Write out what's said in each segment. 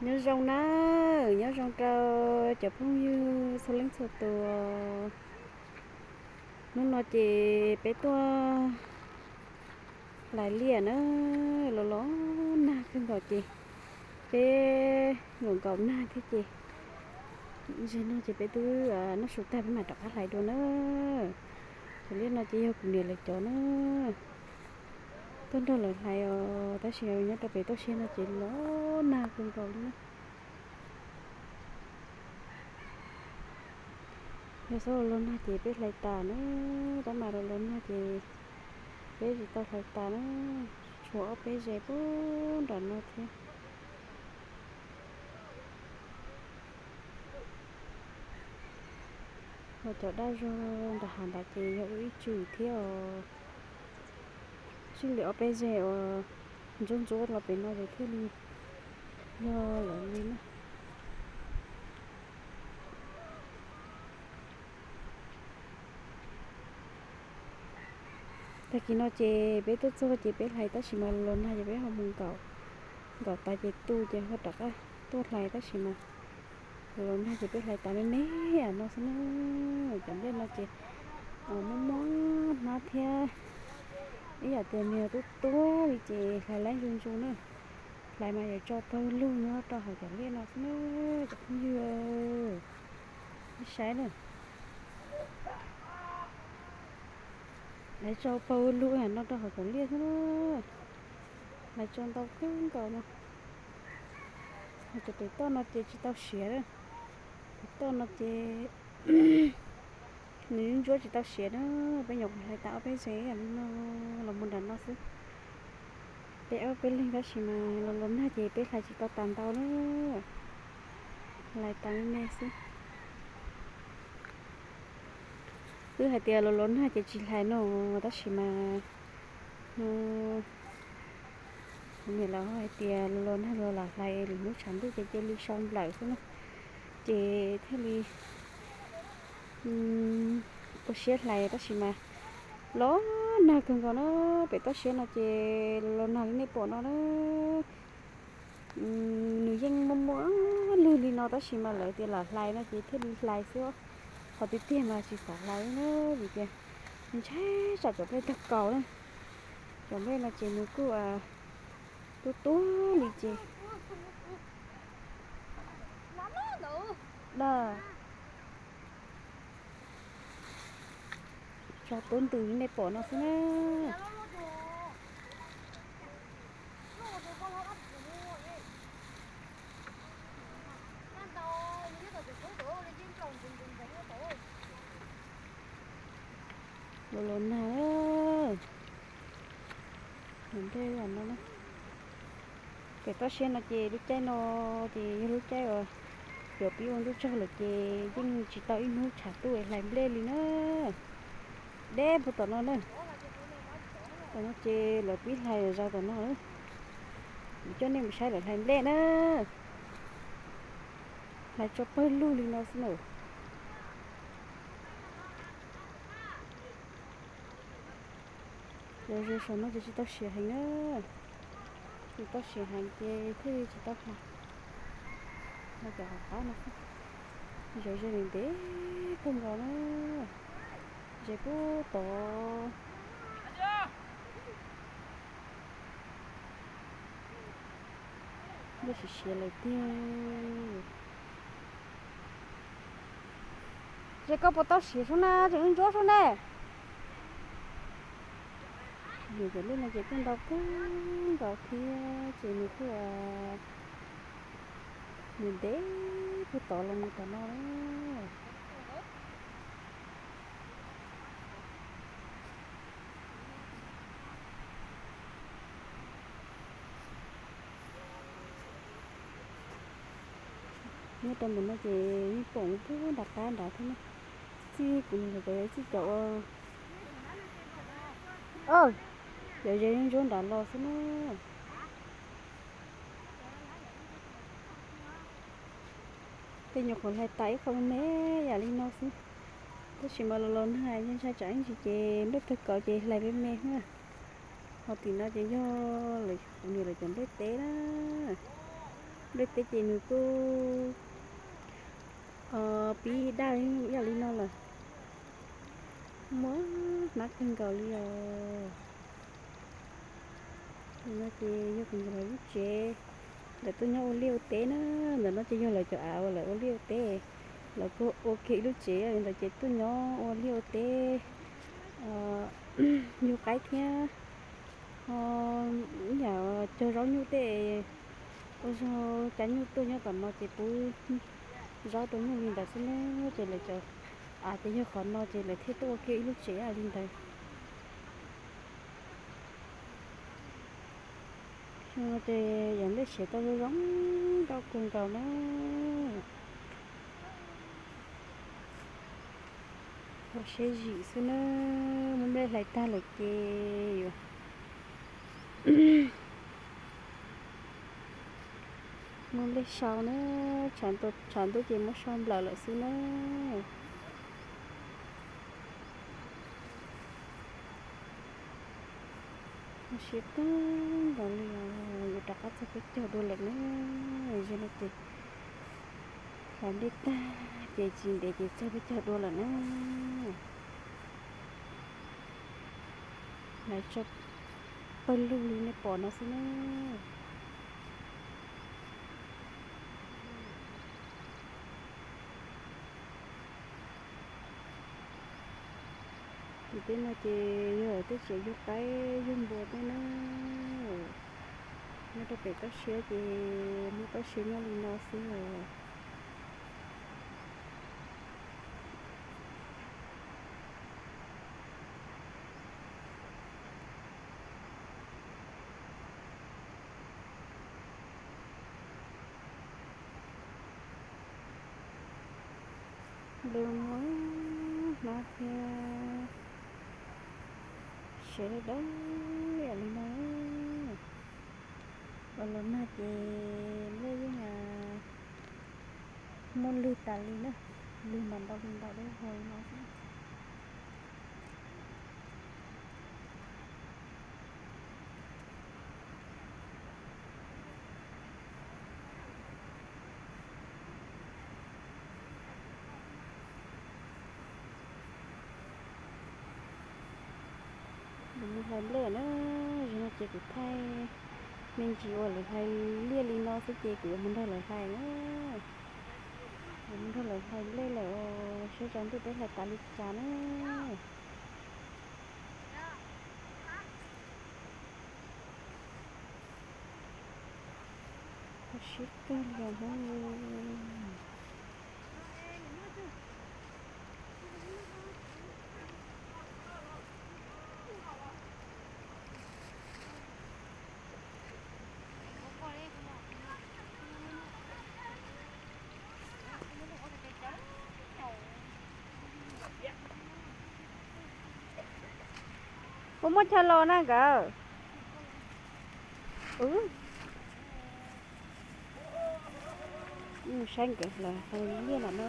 Nyob zoo na, nyob zoo rau cov phooj ywg txhua leej txhua tus. Hnub no ces peb tuaj hlais liaj na, los los nag kawg nkaus ces peb nkaum nkaus nag thiab ces, zaum no ces peb twb noj su tag peb mam rov qab hlais dua na. Cov liaj no ces yog kuv niam lawv cov na, tuaj nrog lawv hlais os, tab sis nyob rau pem toj siab no ces los nag kawg nkaus li na. Yog txhob los los nag ces peb hlais tas na, tab mas los los nag ces peb tsis tau hlais tas na, tshuav ob peb ze puag nram no thiab. Los cov daj zog nram hav ntawd ces yog ua ib tswm thiab os. Sib lwm ob peb ze uas ntsuab ntsuab los pem no ces thiaj li yog lawv li na. Tag kis no ces peb tuaj txog ces peb hlais tab sis mas los nag ces peb ho mus nkaum, nkaum tas ces tu ces ho rov qab tuaj hlais tab sis mas los nag ces peb hlais tas me me no xwb na. Cov nplej no ces muaj muaj hnab thiab, ib yam tias nws tuab tuab li ces hlais laib ntsu ntsu na. Hlais mas yuav tso pawg lug nyob rau hauv cov liaj no xwb na, cov phooj ywg. Saib na, hlais tso pawg lug no rau hauv cov liaj xwb na. Hlais tso ntau kawg nkaus no. Cov pem toj no ces tsis tau siav, pem toj no ces nws ntsuab tsis tau siav na. Peb nyuam qhuav hlais tas ob peb ze li no los mus nram no xwb. Peb ob peb leeg tab sis mas los los nag ces peb hlais tsis tau tas ntau na, hlais tas me me xwb. Twb hais tias los los nag ces tsis hlais no, tab sis mas no, kuv niam lawv hais tias los los nag los lam hlais, lwm hnub tshav ntuj ces cia li sau nplawm xwb na, ces thiaj li ua siab hlais tab sis mas los nag kawg nkaus na. Pem toj siab no ces los nag li nej pom no na. Nws yeej muaj muaj lwg li no tab sis mas lawv tias lam hlais no ces thiaj li hlais xwb. Qhov tiag tiag mas tsis xav hlais na, vim tias ntshai tsam cov nplej tawg kaus na. Cov nplej no ces nws kuj tuab tuab li ces da tso tuab ntws li nej pom no xwb na. Los los nag, nplej no na. Pem toj siab no ces lub caij no ces yog lub caij uas yuav pib ua ntuj tsaug lawm ces yeej tsis tau ib hnub tshav tuaj hlais nplej li na. Deb puag tom no na. Tom no ces lawv pib hlais zog tom no. Kuv coj nej mus saib lawv hlais nplej na. Hlais tso pawg lug li no xwb na. Yog ze saum no ces tsis tau siav heev na. Tsis tau siav heev ces thiaj li tsis tau hlais. Hlais cov hauv qab no xwb. Yog ze ntev kawg nkaus na. Ze puag tod. Ntuj siav siav lawm tiag. Ces koj puas tau siav sub na, tseem ntsuab sub ne? Nws cov liaj no ces kuj ntau kawg nkaus thiab ces nws kuj nws ntev puag tod los mus tom no. Nyob rau ntawm no ces yeej pom puag nram qab nrad thiab na. Txij kuv mus txog tod txij cov ua, cov ze ntsuab nrad los xwb na. Tej nyuam qhuav hlais tas ib qho me me yam li no xwb, tab sis mas los los nag yeej ntshai tsam ib ntsis ces nplej tawg kaus ces hlais me me xwb na. Ho tim no ces yog kuv niam lawv cov nplej teb na. Nplej teb ces nws kuj pib daj ib yam li no lawm. Muaj hnab kawg nkaus li os. No ces yog kuv nkawd lub tsev, lawv tuaj nyob ua liaj ua teb na. Ntawm no ces yog lawv cov av uas lawv ua liaj ua teb, lawv kuj ua kiag ib lub tsev li ntawd ces tuaj nyob ua liaj ua teb, yug qaib thiab ho ib yam cog zaub nyuj tej, ua zog cov nyuj tuaj nyob tom no ces pub zaub rau nyuj li ntawd xwb na. Ces lawv cov av ces yog qhov no ces lawv thiaj tuaj ua kiag ib lub tsev li ntawd. Xyoo no ces yog nplej siav tau zoo zoo nkauj kawg nkaus na. Ua siab zim xwb na, muab nplej hlais tag lawm ces yuav muab nplej sau na, tshav ntuj ces muab sau nplawm lawm xwb na. Siab kawg nkaus li os, yuav rov qab txog peb caug dua lawm na. Zaum no ces hlais nplej tag ces tsis ntev ces txog peb caug dua lawm na. Hlais tso pawg lug li nej pom no xwb na. Tim tej no ces yog tej tsev yug qaib yug npua tej na. Nyob rau pem toj siab ces muaj toj siab nyob li no xwb os. Lwj muaj hnab thiab, siav dawb dawb yam li no. Ua los nag ces nplej yeej muaj lwg tas li na, lwg mas ntau li ntau dawb vog li no xwb. Kuv mus hlais nplej na, zaum no ces kuv thaij me ntsis uas lawv hlais liaj li no xwb ces kuv yuav mus nrog lawv hlais na. Kuv mus nrog lawv hlais nplej lawm, saib tsaus ntuj peb hlais tas li cas na. Siab kawg li os. Puas muaj chaw los na nkawd? Saib nkawd hlais liaj no na.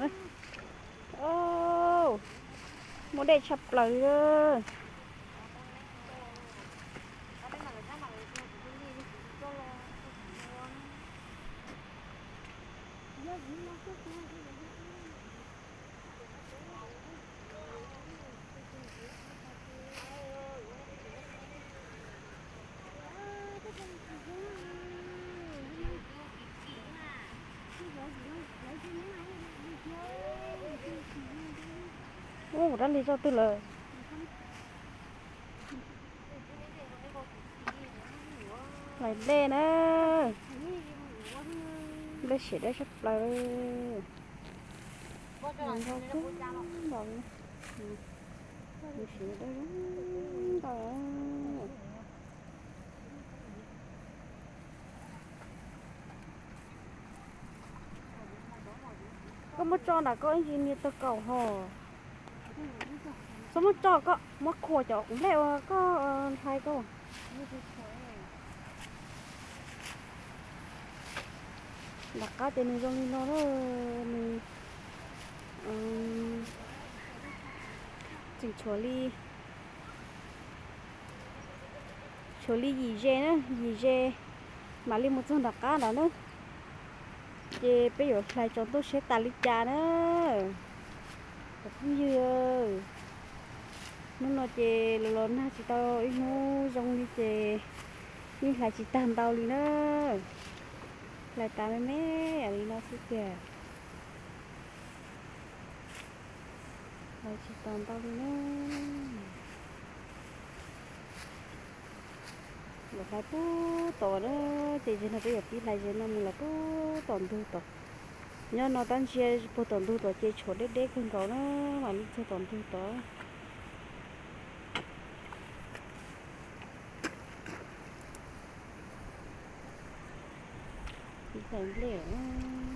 Muaj dej tshaj plaws li. Ub, dab li zoj twg lawm? Hlais nplej na, nplej siav dawb tshaj plaws. Zoo kawg nkaus li, siav dawb zoo nkauj. Koj muab tso nram koj ib ntsis niag tawg kaum hos. Txhob muab tso, koj muab khuam cov nplej uas koj hlais koj. Nram qab ces nws zoo li no na, nws tseem tshuav li, tshuav li yim ze na, yim ze mam li mus txog nram qab nrad na. Ces peb yuav hlais tsaus ntuj seb tas li cas na. Cov phooj ywg, hnub no ces los los nag tsis tau ib hnub zoo li ces yeej hlais tsis tag ntau li na. Hlais tas me me li no xwb tiag. Hlais tsis tau ntau li na. Los hlais puag tom na, ces zaum no peb yuav pib hlais zaum no mus los puag tom ntug tom. Nyob no tab ntsia puag tom ntug tom ces tshuav deb deb kawg nkaus na, mam li txog tom ntug tom. Hlais nplej lawm na.